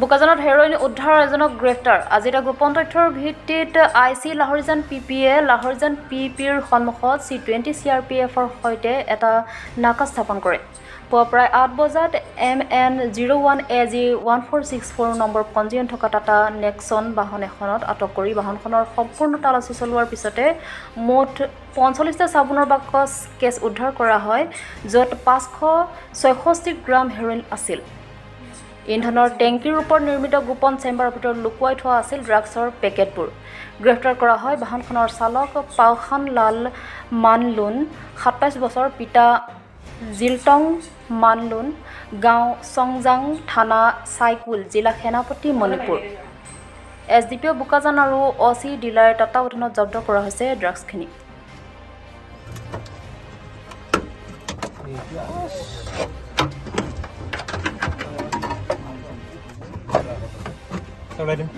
বোকাজানত heroin উদ্ধাৰ, এজনক গ্ৰেপ্তাৰ। আজি এটা গোপন তথ্যৰ ভিত্তিত I C Lahorijan P পিয়ে লাহৰিজান পি পিৰ সন্মুখত চি 20 চি আৰ পি এফৰ সৈতে এটা নাকা স্থাপন কৰে। পুৱা প্ৰায় 8 বজাত M N 01 A G 1464 number পঞ্জীয়ন থকা টাটা নেক্সন বাহন এখনত আটক কৰি বাহনখনৰ সম্পূৰ্ণ তালাচী চলোৱাৰ পিছতে মুঠ 45টা চাবোনৰ বাকচ কেছ উদ্ধাৰ কৰা হয়, য'ত 566 গ্ৰাম হেৰ'ইন আছিল। ইন্ধনৰ টেংকীৰ ওপৰত নিৰ্মিত গোপন চেম্বাৰৰ ভিতৰত লুকুৱাই থোৱা আছিল ড্ৰাগছৰ পেকেটবোৰ। গ্ৰেপ্তাৰ কৰা হয় বাহনখনৰ চালক পাওখান লাল মানলুন, 27 বছৰ, পিতা জিলটং মানলুন, গাঁও চংজাং, থানা চাইকুল, জিলা Senapati, Manipur. S D P O Bokajan আৰু অ' চি ডিলাৰ তত্বাৱধানত জব্দ কৰা হৈছে ড্ৰাগছখিনি। ওলাই দিম।